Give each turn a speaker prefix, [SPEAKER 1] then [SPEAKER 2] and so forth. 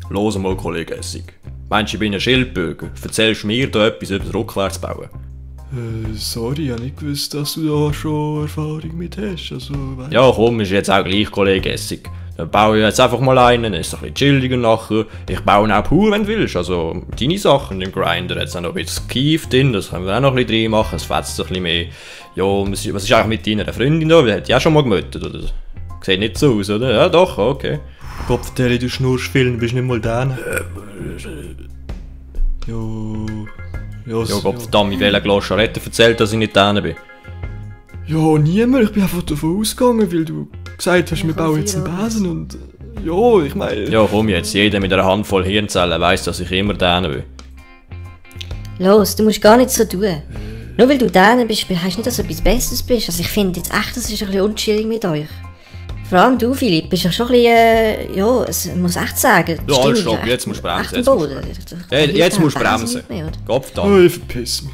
[SPEAKER 1] Los mal, Kollege Essig. Meinst du, ich bin ein Schildbürger? Erzählst du mir da etwas über das Rückwärtsbauen?
[SPEAKER 2] Sorry, ich habe nicht gewusst, dass du da schon Erfahrung mit hast. Also, weißt.
[SPEAKER 1] Ja, komm, ist jetzt auch gleich, Kollege Essig. Dann baue ich jetzt einfach mal einen, ist ein bisschen chilliger nachher. Ich baue ihn auch pur, wenn du willst. Also, deine Sachen im Grinder, jetzt auch noch ein bisschen Kief drin, das können wir auch noch ein bisschen reinmachen, es fetzt ein bisschen mehr. Ja, was ist eigentlich mit deiner Freundin da? Die hat ja auch schon mal gemötet, oder? Sieht nicht so aus, oder? Ja, doch, okay.
[SPEAKER 2] Gott, du schnurst viel, bist nicht mal da.
[SPEAKER 1] Ja, Gott verdammt, in welcher Gloscharette erzählt, dass ich nicht da bin.
[SPEAKER 2] Ja, niemand. Ich bin einfach davon ausgegangen, weil du gesagt hast, wir bauen jetzt einen Besen und... Ja, ich meine...
[SPEAKER 1] Ja, komm jetzt, jeder mit einer Handvoll Hirnzellen weiss, dass ich immer da bin.
[SPEAKER 3] Los, du musst gar nicht so tun. Nur weil du da bist, heißt nicht, dass du etwas Besseres bist. Also ich finde jetzt echt, das ist ein bisschen unchillig mit euch. Vor allem du, Philipp, bist ja schon ein bisschen, ja, ich muss echt sagen.
[SPEAKER 1] Ja, stopp, jetzt musst du bremsen. Jetzt musst du bremsen. Gott verdammt.
[SPEAKER 2] Ich verpiss mich.